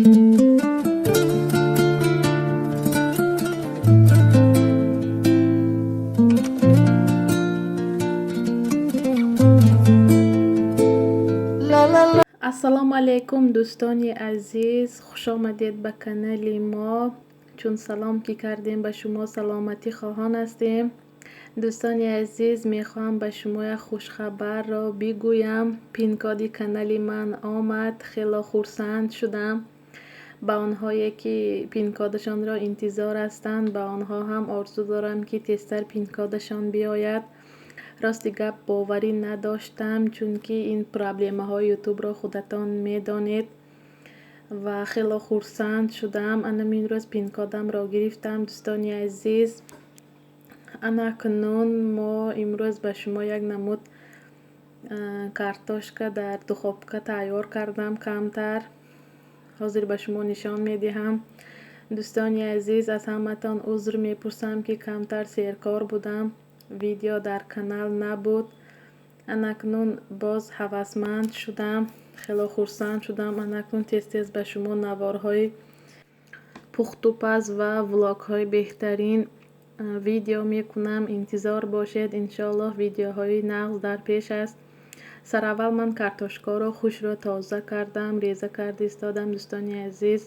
Ассалому алайкум, дӯстони азиз, хушомадед ба канали мо. Чун салом ки кардем, ба шумо саломатӣ хоҳон ҳастем. Дӯстони азиз, мехоҳам ба шумо як хушхабарро бигӯям. Пинкоди канали ман омад, хело хурсанд шудам. Ба онҳое ки пинкодашонро интизор ҳастанд, ба онҳо ҳам орзу дорам, ки тезтар пинкодашон биёяд. Рости гап, боварӣ надоштам, чунки ин проблемаҳои ютубро худатон медонед, ва хело хурсанд шудам. Анамин рӯз пинкодамро гирифтам, дӯстони азиз. Ана акнун мо имрӯз ба шумо як намуд картошка дар духовка тайёр кардам камтар. Ҳозир ба шумо нишон медиҳам. Дӯстони азиз, аз ҳаматон узр мепурсам, ки камтар серкор будам, видео дар канал набуд. Анакнун боз ҳавасманд шудам, хело хурсанд шудам. Анакнун тез тез ба шумо наворҳои пухтупаз ва влогҳои беҳтарин видео мекунам. Интизор бошед, иншоаллоҳ, видеоҳои нағз дар пеш аст. Сараввал ман картошкаро хушро тоза кардам, реза карда истодам, дӯстони азиз.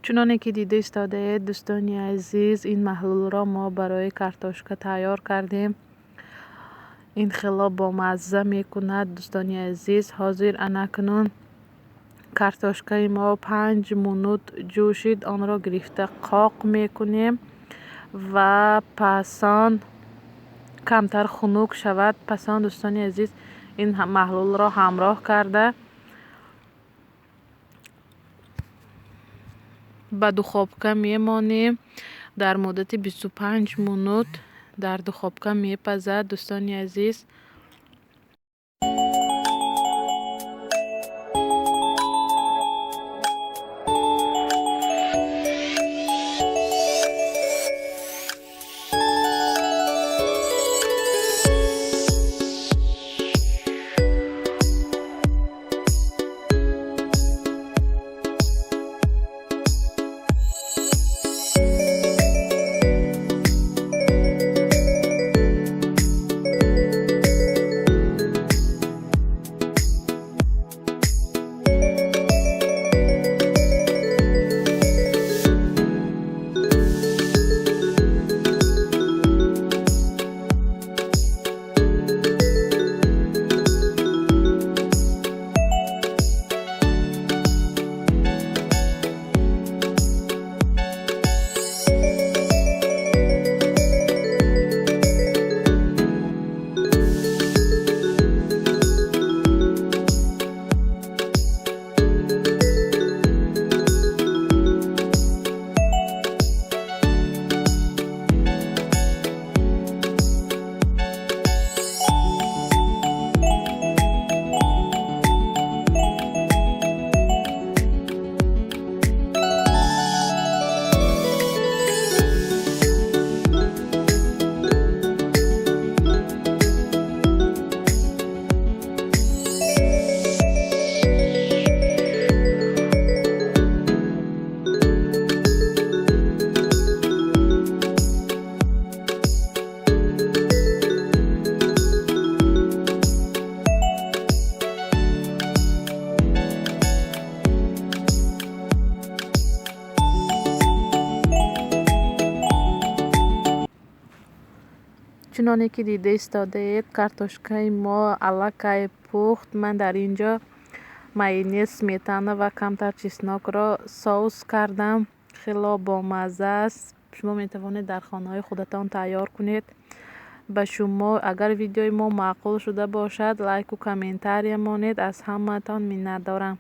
Чуноне ки дида истодаед, дӯстони азиз, ин маҳлулро мо барои картошка тайёр кардем. Ин хело бомазза мекунад, дӯстони азиз. Ҳозир анакнун картошкаи мо 5 мунут ҷӯшид, онро гирифта қоқ мекунем ва пасон камтар хунук шавад. Пасон, дӯстони азиз, ин маҳлулро ҳамроҳ карда ба духовка мемонем. Дар муддати 25 мунут дар духовка мепазад, дӯстони азиз. Чуноне ки дида истодаед, картошкаи мо аллакай пухт. Ман дар ин ҷо майонез, сметана ва камтар чеснокро соус кардам. Хело бомазза аст. Шумо метавонед дар хонаҳои худатон тайёр кунед. Ба шумо агар видеои мо маъқул шуда бошад, лайку комментария монед. Аз ҳамаатон миннатдорам.